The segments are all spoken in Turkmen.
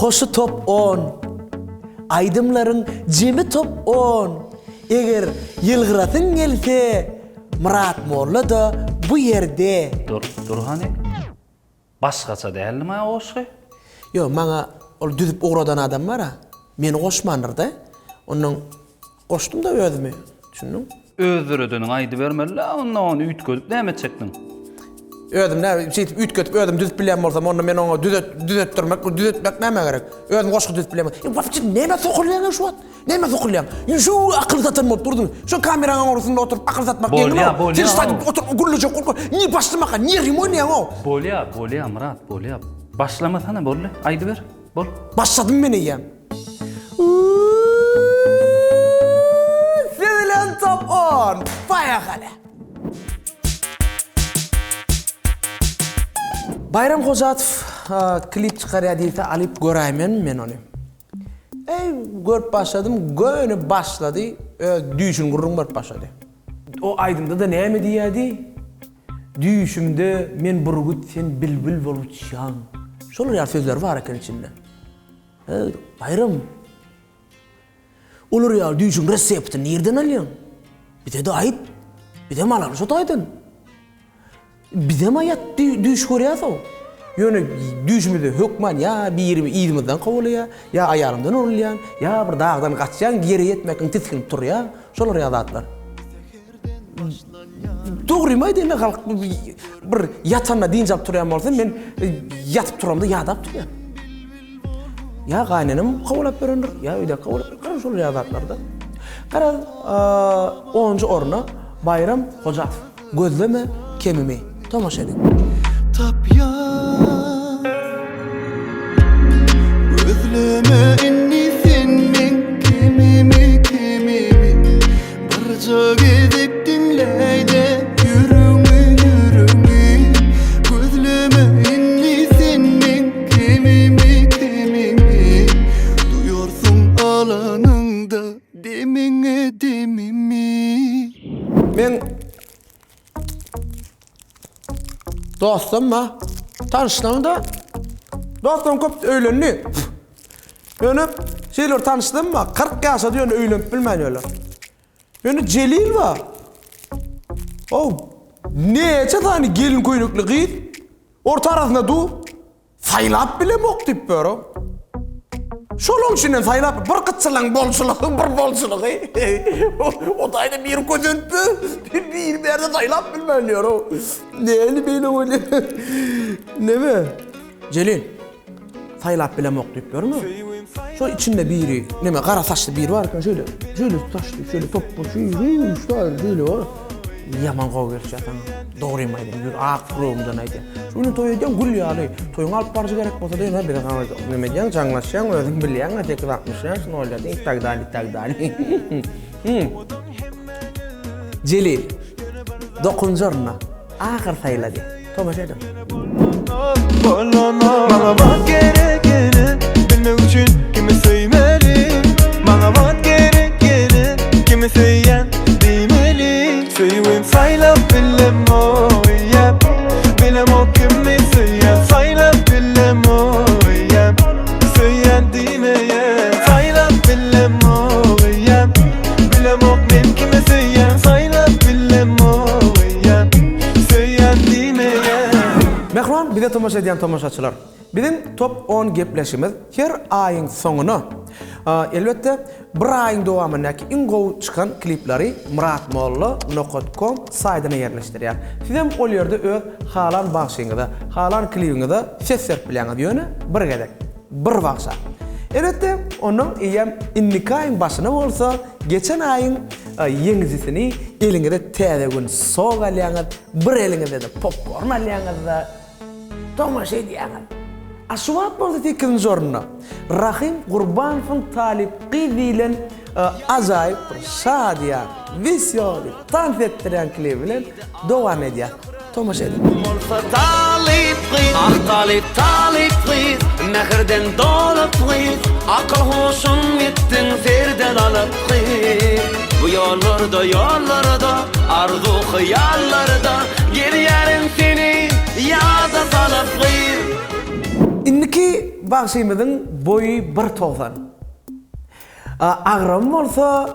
Hoşy top on. Aýdymlaryň jemi top on. Eger ýylgyrasyň gelse, Myrat molla-da bu ýerde. Dur, dur hany. Başgaça däldimi-ä goşgy? Ýok, maňa ol düzüp ugradan adam bar-a, meni goşmandyr-da. Onnoň goşdum-da özümi, düşündiň? Öz döredeniňi aýdybermeli-dä, onda ony üýtgedip näme etjekdiň? Özüm nä, şeýdip üýtgedip özüm düzüp bilýän bolsam, onda men oňa düzet, düzetdirmek, düzetmek nämä gerek? Özüm goşgy düzüp bilýän bolsam. E, wapşe, nämä sokulýaň-a şu wagt? Nämä sokulýaň? Şu akyl satan bolup durduň. Şu kameranyň aňyrsynda oturyp akyl satmak ýeňil-ow. Bolýa, bolýa. Sen şu taýda oturyp gürlejek bolup, niý başlamaka, nerwim oýnaýaň-ow. Bolýa, bolýa, Myrat, bolýa. Başlamasana, boldy, aýdyber, bol. Başladym men eýýäm. Siz bilen top on. Poýehali. Baýram Hojatow klip çykarýar diýse alyp göräýmenmi men ony. Eý görüp başladym göni başlady öz düýşüni gürrüň berip başlady. O aýdymda-da näme diýýärdi? Düýşümde men burgüt sen bilbil bolup uçýaň. Şolar ýaly sözler bar eken içinde. Eý Baýram olar ýaly düýşüň reseptini nirden alýaň? Bize-de aýt. Bizem alaly şo taýdan. Bizem aýat düýş görýäs-ow. Ýöne düýşümizde hökman ýa biri yzymyzdan kowalaýar, ýa aýalymdan urulýan, ýa bir dagdan gaçýan, ýere ýetmekden tisginip turýan, şolar ýaly zatlar. Dogrymy aýdaýyn, halk bir ýatanda dynç alyp turýan bolsa, men ýatyp turamda ýadap turýan. Ýa gaýynenem kowalap berendir, ýa öýdäki kowalap berendir, şol ýaly zatlar-da. Garaz, onunjy orna Baýram Hojatow. Gözleme kemimi. Tomaşa ediň. Tapýan Gözleme indi sen meň kemimi kemimi Birje gezek diňläýdä ýüregmi ýüregmi Gözleme indi sen meň kemimi kemimi Duýarsyň alanyňda Demiňe demimi. Meň dostum bar. Tanyşlaň-da. Dostum köp öýlendi. Ýöne şeýle bir tanyşlygym bar. 40 ýaşady ýöne öýlenip bilmän ýörler. Ýöne Jelil bar. Ow, näçe sany gelin köýnekli gyz orta arasynda dur. Saýlap bilemok diýip ýör-ow. Şolaň içinden saýlap bir gytçylygyň bolçulygy, bir bolçulygy. O taýda biri kösenipdi, biri bärde saýlap bilmän ýör-ow. Näli beýle bolýar? Neme? Jelil, saýlap bilemok diýip ýörme. Şo içinde biri, neme gara saçly biri bar eken, şeýle, şeýle saçly, şeýle topba, şeýle, şeýle bar. Ýaman gowy gelişýär saňa. Dogrymy aýdayyn, ýür ak ýüregimden aýdýan. Şu günü toý edýäň gül ýaly. Toýuňy alyp baryjy gerek bolsa-da ýöne bize neme edýäň, jaňlaşýaň, özüň bilýäň, 865 nol i tak dalý, tak dalý. Jelil, dokuzynjy orunda. Ahyr saýlady. Tomaşa ediň. Maňa wagt gerek ýene Bilmek üçin kimi söýmeli Maňa wagt gerek ýene Kimi söýýän diýmeli Söýgüm saýlap bilemok eýýäm Bilemok kimi söýýän Saýlap bilemok eýýäm Söýýän diýmeýän Saýlap bilemok eýýäm Bilemok men kimi söýýän Saýlap bilemok eýýäm Söýýän diýmeýän. Mähriban bize tomaşa edýän tomaşaçylar! Biziň Top on gepleşigimiz her aýyň soňuna, elbetde, bir aýyň dowamyndaky iň gowy çykan klipleri Myratmolla nokat kom saýdyna ýerleşdirýär. Sizem ol ýerde öz halan bagşyňyza, halan klibiňize ses berip bilýäňiz, ýöne bir gezek, bir bagşa. Elbetde, ondan eýýäm indiki aýyň başyna bolsa geçen aýyň ýeňijisini eliňize täze gün sok alýaňyz, bir eliňize-de popkorn alýaňyz-da, Tomaşa edýäňiz. A şu wagt bolsa sekizinji orunda Rahym Gurbanowyň Talyp gyz diýlen ajaýyp bir şadyýan, wesýoly, tans etdirýän klibi bilen dowam edýär. Tomaşa ediň. Bolsa talyp gyz, ah talyp talyp gyz, Mähirden dolup gyz, Akyl huşum gitdiň serden alyp gyz. Bu ýollarda ýollarda, arzuw hyýallarda, Gezýärin seni ýada salyp gyz. Indiki. bagşymyzyň boýy bir 90. Agramy bolsa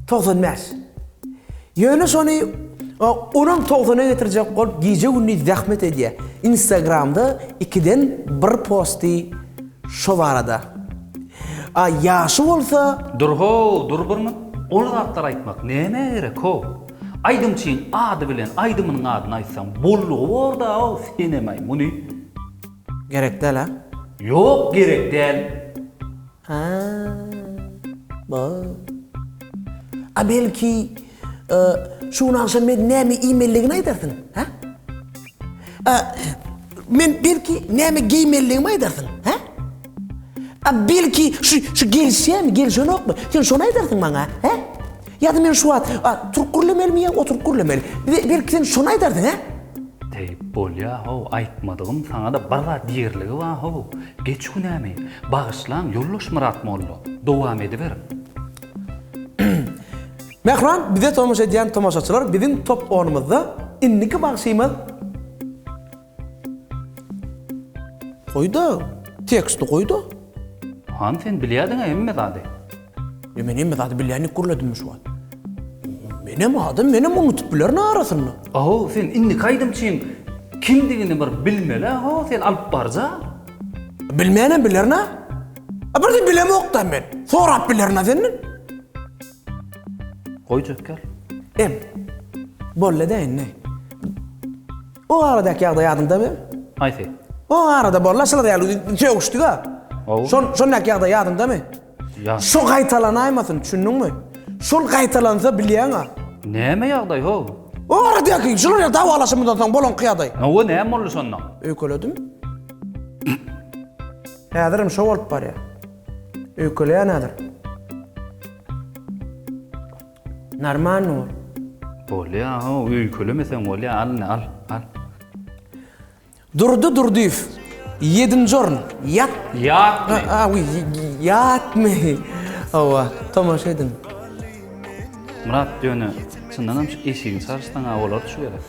95. Ýöne şony onam togsana getirjek bolup gije-gündiz zähmet edýär. Instagramda ikiden bir posty şo barada. A ýaşy bolsa. Dur how, dur bir minut. Ol zatlary aýtmak nämä gerek how? Aýdymçyň ady bilen aýdymynyň adyny aýtsaň boldugy bor-da-ow senem-aý muny. Gerek däl-a? Ýok gerek däl. Hä, ba. A belki, şu gün agşam men näme iýmelidigini aýdarsyň, hä? A, men belki näme geýmelidigimi aýdarsyň, hä? A belki şu şu gelişýärmi, gelişenokmy? Sen şony aýdarsyň maňa, hä? Ýa-da men şu wagt a, turup gürlemelimi ýa oturyp gürlemeli? Belki sen şony aýdarsyň, hä? Teý, bolýa how, aýtmadygym saňa-da bir zat diýerligi bar how. Geç günämi. Bagyşlaň, ýoldaş Myrat molla. Dowam ediber. Mähriban bize tomaşa edýän tomaşaçylar biziň top onumyzda indiki bagşymyz Goýda, teksti goýda. Han sen bilýädiňä hemme zady. Ýa men hemme zady bilýän ýük gürledimmi şu wagt? Menem adam, menem unutyp bilerin arasynda. Ahow, sen indiki aýdymçyň kimdigini bir bilmeli ahow, sen alyp baryja. Bilmeýänem bilerin-a. A birden bilemok-da men. Sorap bilerin-a senden. Goýjak gel. Em. Boldy-da indi. O aradaky ýagdaý ýadyňdamy? Haýsy? O arada boldy, şular ýaly sögüşdik-a. Şon, şondaky ýagdaý ýadyňdamy? Ýa. Şo gaýtalanaýmasyn, düşündiňmi? Şol gaýtalansa bilýäň-a. Näme ýagdaý how? O aradaky şular ýaly dawalaşymyzdan soň bolanky ýagdaý. Hawa, näme boldy şonda? Öýkeledim. Häzirem şo bolup barýar. Öýkeleýän häzir. Normalny bol. Bolýa, how, öýkelemeseň bolýa, al indi, al, al. Durdy Durdyýew, ýedinji orun, ýat. Ýatmy? A, ýatmy? Hawa, tomaşa ediň. Myrat, ýöne, çyndanam şu eşigiňi çalyşsaň-a bolardy şu gezek.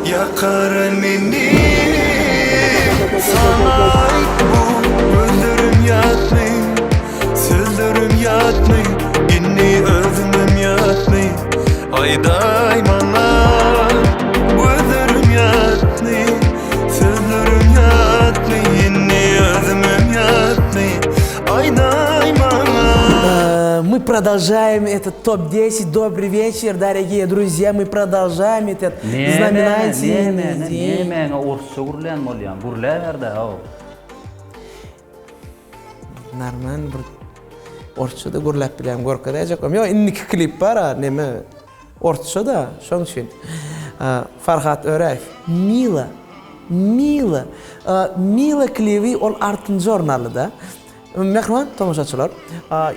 Ýakar meni Saňa aýt bu Gözlerim ýatmy Sözlerim ýatmy Indi özümem ýatmy Aýdaý maňa Gözlerim ýatmy Sözlerim ýatmy Indi özümem ýatmy Aýdaý maňa Мы продолжаем этот топ-10. Добрый вечер, дорогие друзья. Мы продолжаем этот знаменательный день. Nämäňe orsça gürlän bolýaň? Gürläber-dä, how. Normal bir orsça-da gürläp bilýän görkezäýjek. Ýok, indiki klip bar-a, neme orsça-da, şoň üçin. Farhat Öräýew, Mila, Mila, Mila klibi ol altynjy orun aldy-da. Mähriban tomaşaçylar,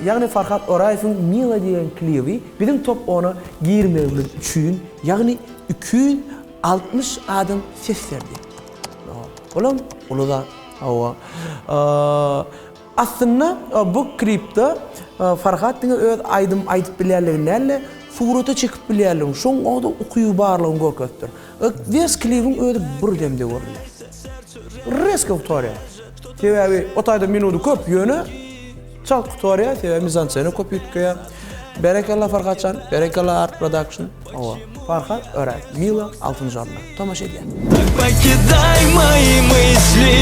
ýagny Farhat Oraýewiň Mila diýen klibi biziň top ona girmegimiz üçin, ýagny 260 adam ses berdi. Olam uly zat. Hawa. Aslynda bu klipde Farhat diňe öz aýdym aýdyp bilýänligini däl-de, surata çekip bilýänligini, şoňa-da ukyby barlygyny görkezipdir. Wes klibiň özi bir demde görülýär. Resko gutarýar. Sebäbi o taýda minudy köp, ýöne çalt gutarýar, sebäbi mizanscena köp üýtgeýär. Berekella Farhatjan, berekella Art Production. Hawa, Farhat Öräýew, Mila altynjy orunda. Tomaşa edýän. Так покидай мои мысли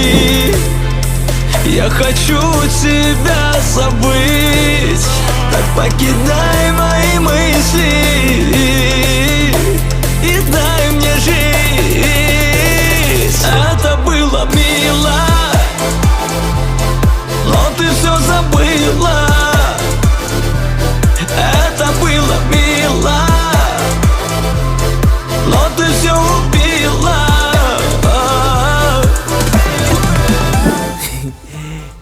Я хочу тебя забыть Так покидай мои мысли И дай мне жить Это было мило Но ты все забыла Это было мило Но ты все убила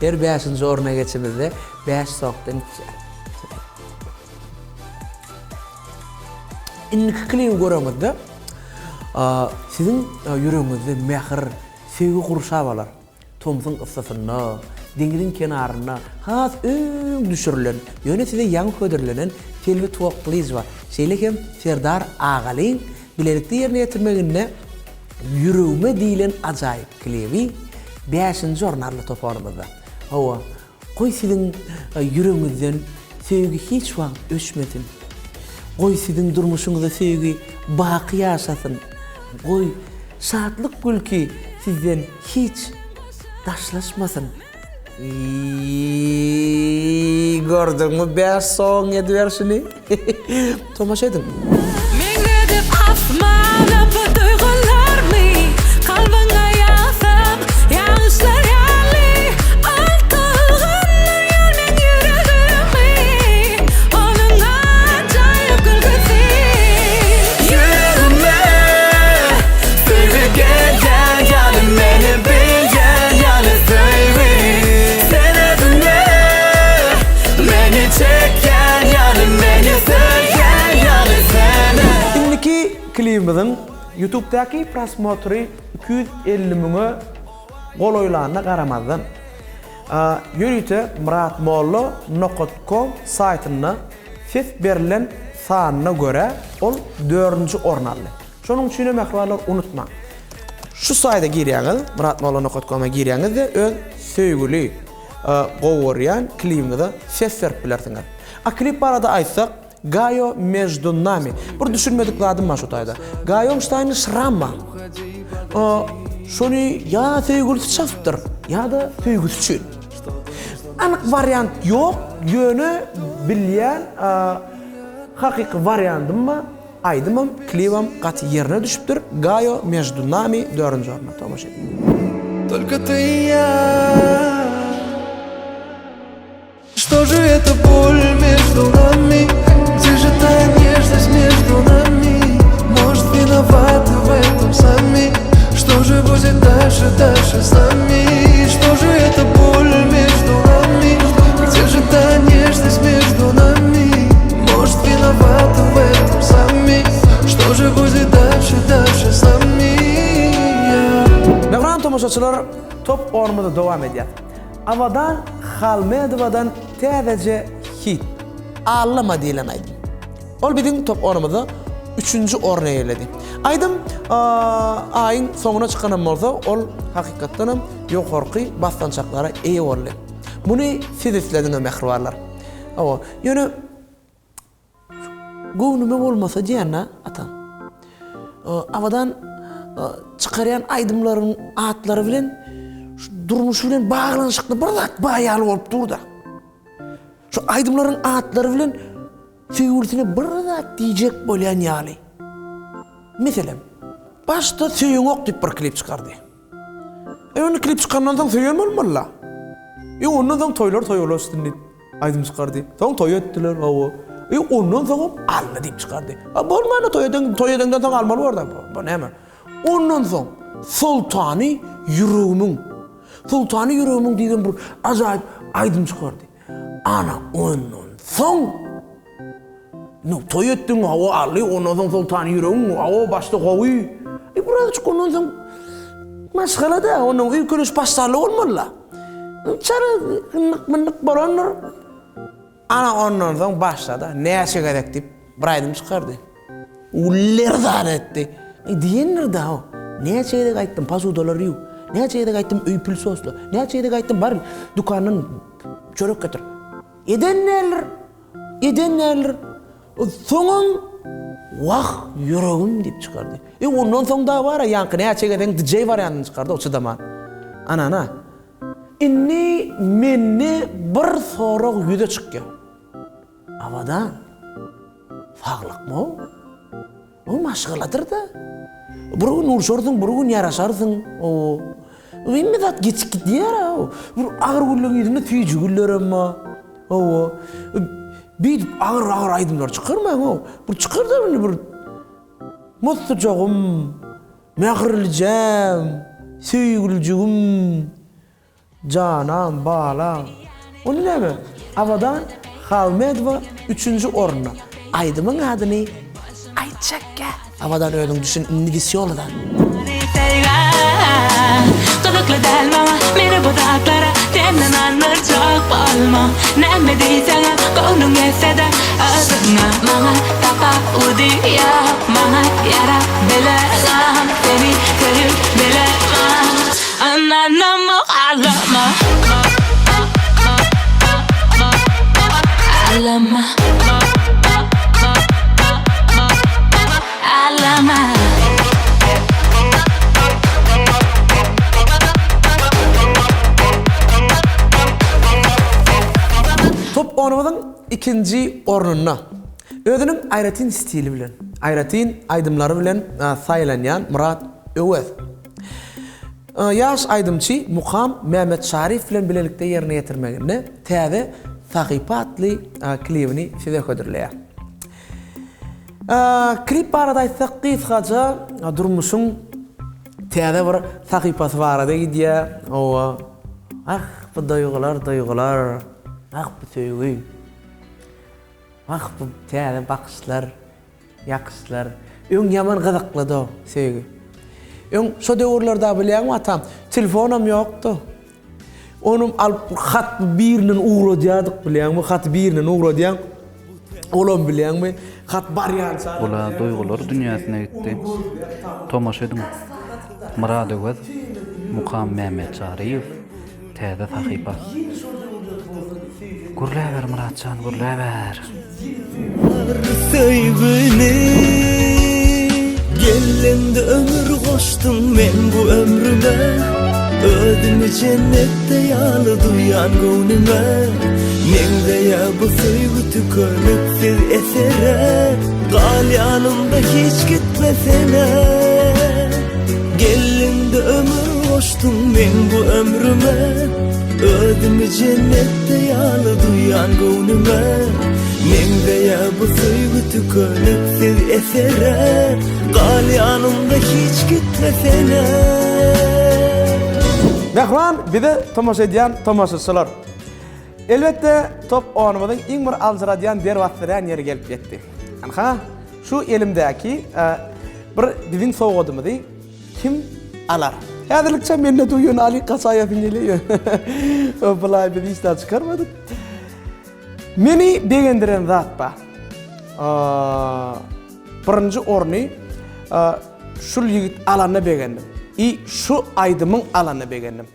Her bäşinji orna geçimizde bäş sokdan içýär. Indiki klibi göreňizde, siziň ýüregiňizde mähir, söýgi gurşap alar. Tomsuň yssysynda, deňziň kenarynda has öň düşürilen, ýöne size ýaňy hödürlenen Selbi Tuwakgylyjowa, şeýle hem Serdar Agalyň bilelikde ýerine ýetirmeginde Ýüregime diýlen ajaýyp klibi. Bäşinji orun aldy toparymyzda. Hawa, goý siziň ýüregiňizden söýgi hiç wagt öçmesin. Goý siziň durmuşyňyzda söýgi baky ýaşasyn. Goý, şatlyk gülki sizden hiç daşlaşmasyn. Iiii gördüňmi bäş soň ediberşini. Tomaşa ediň. Meňzedip asmana bu duýgularmy Kalbyňa ýagsam ýagyşlar ýaly Al tolgundyrýar meň ýüregimi Onuň ajaýyp gülküsi. Ýüregime söýgi gelýän ýaly Meni bilýän ýaly söýgi Sen özüňe meni çekýän ýaly Meni söýýän ýaly seni. Indiki klibimiziň Ýutubdaky prosmotry 250 müňe golaýlanyna garamazdan, ýörite Myratmolla nokat kom saýtynda Ses berlen sanyna görä ol dördünji orun aldy. Şonuň üçinem mähribanlar unutmaň. Şu saýda girýäňiz, myratmolla nokat koma girýäňiz-de öz söýgüli, gowy görýän klibiňize ses berip bilersiňiz. A klip barada aýtsak, Gaýo meždu nami. Bir düşünmedik zadym bar şu taýda. Gaýoň ştaýynda şram bar. Şony ýa söýgülisi çasypdyr, ýa-da söýgüsi üçin. Anyk wariant ýok, ýöne bilýän hakyky wariandym bar. Aýdymam, klibam gaty ýerine düşüpdir. Gaýo Meždu nami dördünji orunda. Tomaşa ediň. Tolko ty i ýa. Što že eto bol meždu nami Gdje že ta nježnost meždu nami Может виноваты в этом sami Что же будет дальше, дальше с нами Что же это боль между нами Где же та нежность между нами Может виноваты в этом сами Что же будет дальше, дальше с нами Mähriban tomaşaçylar, top onumyzy dowam edýär. Abadan Halmedowadan täzeje hit, Allama diýlen aýdym. Ol biziň top onumyzda üçünji orny eýeledi. Aýdym aýyň soňuna çykanam bolsa, ol hakykatdanam ýokarky basgançaklara eýe boldy. Muny siz islediňiz mähribanlar. Hawa, ýöne Göwnüme bolmasa diýýän-dä, atam. Abadan çykarýan aýdymlaryň atlary bilen şu durmuş bilen baglanyşykly bir zat bar ýaly bolup dur-da. Şu aýdymlaryň atlary bilen söýgülisine bir zat diýjek bolýan ýaly. Meselem, başda Söýeňok diýip bir klip çykardy. E onda klip çykandan soň söýen bolmaly-la. E ondan soň toýlar toý ulaşsyn diýip aýdym çykardy. Soň toý etdiler, hawa. E ondan soňam alma diýip çykardy. A bolmanda toý eden, toý edenden soň almaly borda. Bu näme? Ondan soň Soltany ýüregimiň, Soltany ýüregimiň diýen bir ajaýyp aýdym çykardy. Ana ondan soň Nu, toý etdiň, hawa, aldy, ondan soň Soltan ýüregiň, hawa, başda gowy. E, birazajyk ondan soň maşgala-da, ondan öýkeleşip başlarly bolmaly-la. Çara hynnyk-mynnyk bolandyr. Ana, ondan soň başlady, näçe gezek diýip, bir aýdym çykardy. Lerzan etdi. E, diýendir-dä, hawa. Näçe gezek aýtdym, posudalary ýuw. Näçe gezek aýtdym, öýi pylsosla. Näçe gezek aýtdym, bar, dükandan çörek getir. Eden däldir. Eden däldir. Soňam Wah, ýüregim diýip çykardy. E, ondan soň dagy bar-a, ýaňky näçe gezegiň DJ wariantyny çykardy, o çydaman. Ana-na. Indi mende bir sorag ýüze çykýar. Abadan, saglykmy-ow? O maşgaladyr-da. Bir gün urşarsyň, bir gün ýaraşarsyň. O hemme zat geçip gidýär-ä. Bir agyr günleň yzynda süýji günlerem bar. Hawa. Beýdip agyr-agyr aýdymlar çykarmaň-ow. Bir çykar-da indi bir Musujagym, mähirlijäm, söýgülijigim. Janam, balam. Onda näme? Abadan Halmedowa üçünji orunda. Aýdymyň adyny aýtjakka. Abadan özüň düşün indi wesýolydan. Söýgä gyzykly. Gyzykly däl maňa meni bu zatlara Senden andyrjak bolma Näme diýseňem göwnüň ýetse-de Özüňe maňa tapawudy ýok Maňa ýarap bilemok Seni söýüp bilemok Ynanamok aldama Aldama Aldama. Top onumyzyň ikinji ornunda özüniň aýratyn stili bilen, aýratyn aýdymlary bilen saýlanýan Myrat Öwez. Ýaş aýdymçy Mukam Mämmetçaryýew bilen bilelikde ýerine ýetirmeginde Täze sahypa atly klibini size hödürleýär. Klip barada aýtsak gysgaça durmuşyň täze bir sahypasy barada gidýär. Hawa. Ah bu duýgular duýgular. Ah bu söýgi. Ah bu täze bakyşlar, ýakyşlar. Öň ýaman gyzyklydy o söýgi. Öň şo döwürlerde bilýäňmi atam, telefonam ýokdy. Onam alyp hat birinden ugradýardyk bilýäňmi, haty birinden ugradýaň. Olam bilýäňmi, hat barýança. Ol-a duýgular dünýäsine gitdi. Tomaşa ediň. Myrat Öwez, Mukam Mämmetçaryýew, Täze sahypa. Gürläber Myratjan, gürläber. Söýgüni Gelende ömür goşduň men bu ömrüme Özümi jennetde ýaly duýan göwnüme Meňzeýä bu söýgi tükeniksiz esere Gal ýanymda hiç gitmesene Gelende ömür goşduň men bu ömrüme Özümi jennetde ýaly duýan göwnüme Meňzeýä bu söýgi tükeniksiz esere Gal ýanymda hiç gitmesene. Mähriban bize tomaşa edýän tomaşaçylar! Elbetde top onumyzyň iň bir aljyradýan der basdyrýan ýeri gelip ýetdi. Ynha, şu elimdäki bir biziň sowgadymyzy Kim alar? Häzirlikçe mende dur ýöne alyk gaçaýasym gelýär. Bulaý biz hiç zat çykarmadyk. Meni begendiren zat bar. Birinji orny şul ýigit alanda begendim. I şu aýdymyň alanda begendim.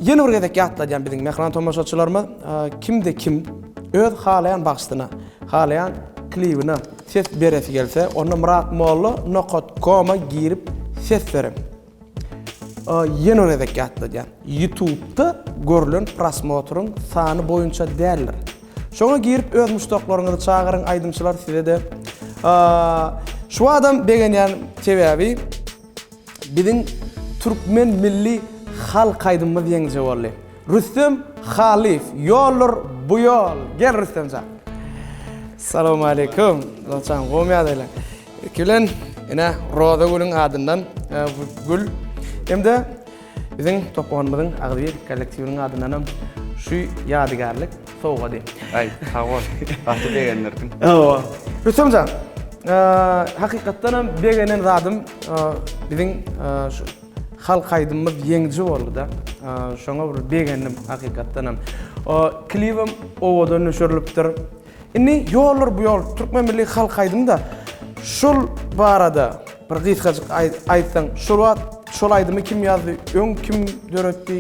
Ýene bir gezek ýatladýan biziň mähriban tomaşaçylarymyz, kimde kim öz halaýan bagşysyna, halaýan klibine ses beresi gelse, onda Myratmolla nokat koma girip ses beriň. Ýene bir gezek ýatladýan, Ýutubda görlen prosmotryň sany boýunça däldir. Şoňa girip öz muşdaklaryňyzy çagyryň aýdymçylar size-de şu adam begenýän sebäbi Biziň türkmen milli halk aýdymymyz ýeňiji boldy. Rüstem Halyýew, Ýoldur bu ýol. Gel Rüstemjan. Salowmaleýkum. Dostjan, gowmy ýagdaýlar? Ilki bilen ine Roza gülüň adyndan e, bu gül hem-de biziň toparymyzyň agzybir kollektiwiniň adyndan hem şu ýadygärlik sowgady. Aý, sag bol. Gaty begendirdiň. Hawa. Rüstemjan, hakykatdan hem begenen zadym biziň şu halk aýdymymyz ýeňiji boldy-da. Şoňa bir begendim hakykatdan hem. Klibem owadan düşürilipdir. Indi Ýoldur bu ýol türkmen milli halk aýdymy-da şol barada bir gysgajyk aýtsaň, şol wagt şol aýdymy kim ýazdy, öň kim döretdi?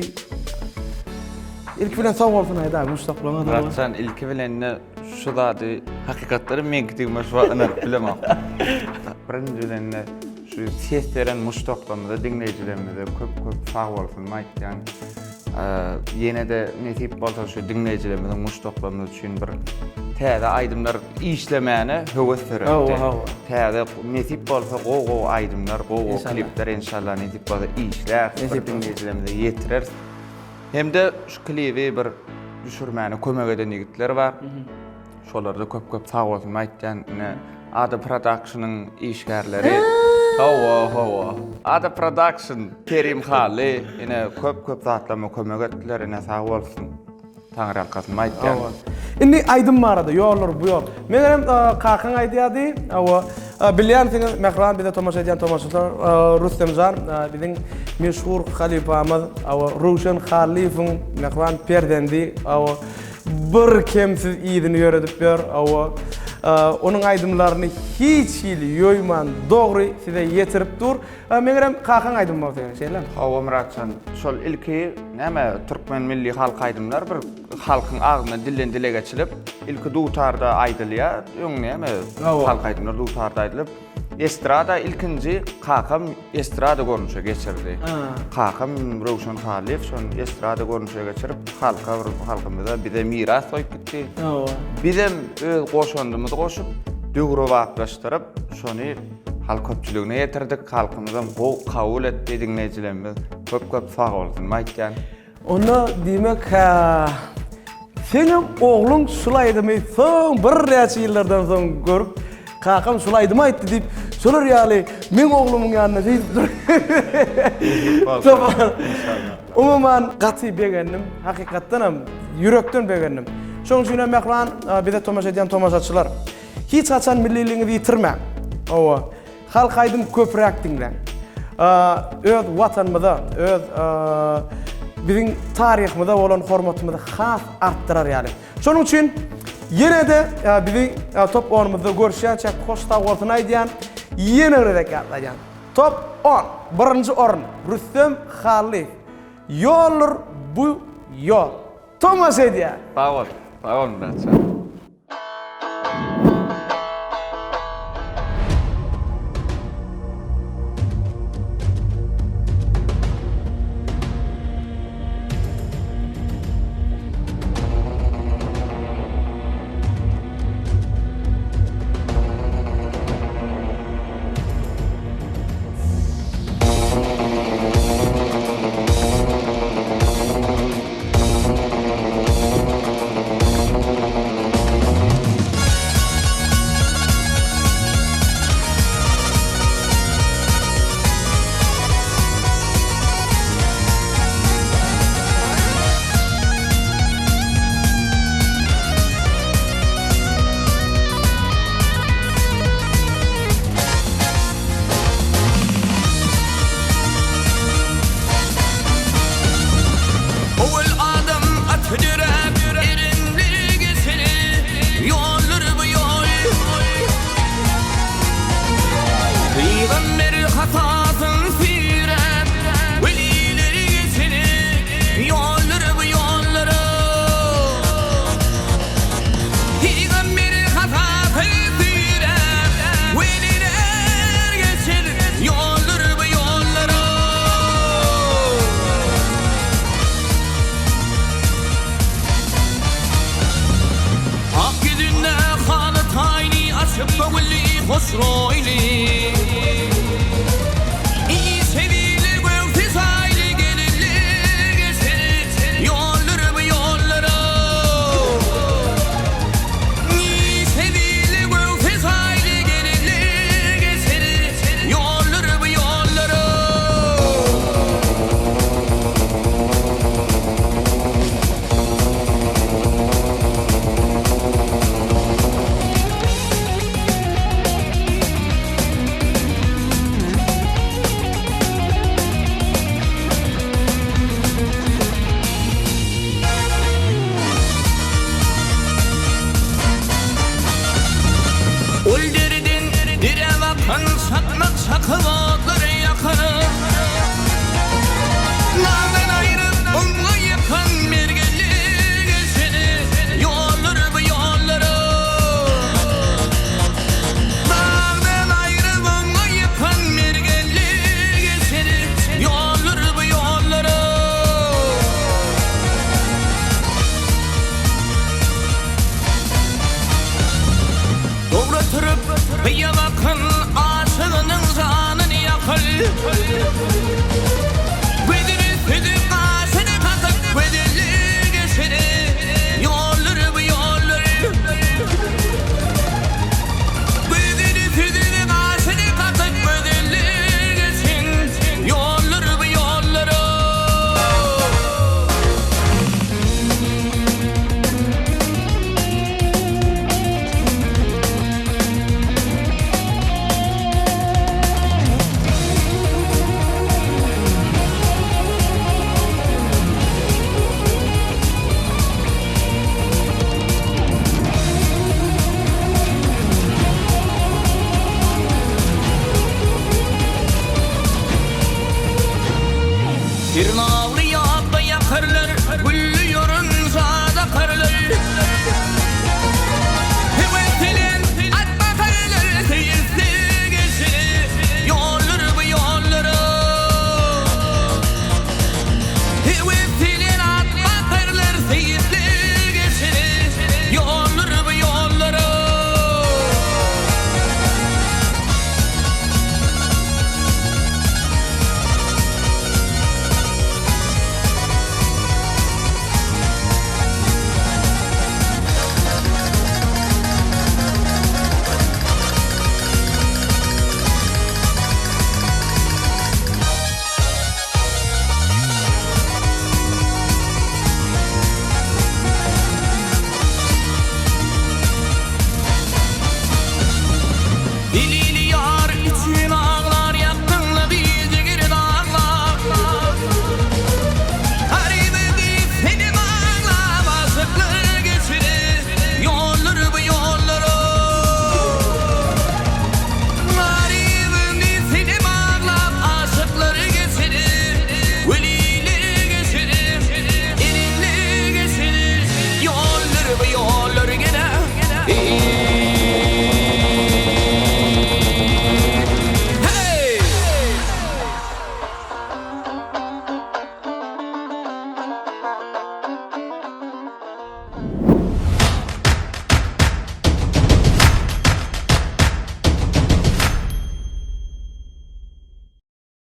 Ilki bilen sag bolsun aýdaý muşdaklaryňa. Myratjan ilki bilende şu zady hakykatdan meňkidigime şu wagt ynanyp bilemok. Birinji bilende şu ses beren muşdaklarymyza, diňleýjilerimize köp köp sag bolsun aýtýan. Ýene-de nesip bolsa şu diňleýjilerimiziň muşdaklarymyz üçin bir täze aýdymlar işlemäne höwes döretdi. Hawa, hawa. Täze nesip bolsa gowy-gowy aýdymlar, gowy-gowy klipler enşalla nesip bolsa işläris, bir diňleýjilerimize ýetireris. Hem-de şu klibi bir düşürmäne kömek eden ýigitler bar. Şolarda köp-köp sag bolsun aýtýan. Ine Ada Productionyň işgärleri. Hawa, hawa. Ada Production, Kerim Hally ine köp-köp zatlarma kömek etdiler. Ine sag bolsun. Taňryýalkasyn aýtýan. Hawa. Indi aýdym barada, ýollar bu ýol. Megerem kakaň aýdýardy, hawa. Bilýänsiňiz, mähriban bize tomaşa edýän tomaşaçylar, Rüstemjan biziň meşhur halypamyz, Röwşen Hallyýewiň mähriban perzendi, bir kemsiz yzyny ýöredip ýör. Onuň aýdymlaryny hiç hili ýoýman dogry size ýetirip dur. Megerem kakaň aýdymy bolsa gerek, şeýlemi? Hawa Myratjan, şol ilki näme türkmen milli halk aýdymlar bir halkyň agzyndan dilden dile geçilip, ilki dutarda aýdylýar, öň näme halk aýdymlar dutarda aýdylyp, estrada ilkinji kakam estrada görnüşe geçirdi. Kakam Röwşen Hallyýew şony estrada görnüşe geçirip, halka bir halkymyza bize miras goýup gitdi. Bizem öz goşandymyzy goşup, döwrebaplaşdyryp, şony Halk köpçüligine ýetirdik, halkymyzam gowy kabul etdi diňleýjilerimiz köp köp sag bolsun aýtýan. Onda diýmek seňem ogluň şul aýdymy soň birnäçe ýyllardan soň görüp kakam şul aýdymy aýtdy diýip şolar ýaly meň oglumyň ýanynda şeýdip dur. Umuman gaty begendim hakykatdanam ýürekden begendim. Şonuň üçin hem mähriban bize tomaşa edýän tomaşaçylar Hiç haçan milliligiňizi ýitirmäň. Hawa. Halk aýdym köpräk diňläň. Öz watanymyza, öz biziň taryhymyza bolan hormatymyzy has artdyrar ýaly. Şonuň üçin ýene-de bizi top onumyzda görüşýänçäk hoş sag bolsun aýdýan. Ýene bir gezek ýatladýan. Top on, birinji orun Rüstem Hallyýew. Ýoldur bu ýol. Tomaşa edýär. Sag bol. Sag bol Myratjan. Owal adam aty döräp, erenleri geçeni, Ýoldur bu ýol. Pygamber hasasyn süýräp, welileri geçeni, Ýoldur bu ýollar. Pygamber hasasyn süýräp, weliler geçeni, Ýoldur bu ýollar. Ak ýüzünde haly taýly, açyp göwünli, hoş roýly. Işebili, göwsi jaýly gelinli geçen ýoldur bu ýollara. Işebili, göwsi jaýly gelinli geçen ýoldur bu ýollara. Ol deriden derä bakan çakmak çakyp otlary ýakan. Nandan aýryp oňa ýykan mergenli gelsene ýollar bu ýollara. Dagdan aýryp oňa ýykan mergenli gelsene ýollar bu ýollara. Dogry turup, gyýa bakyn, aşygynyň janyny ýakyl.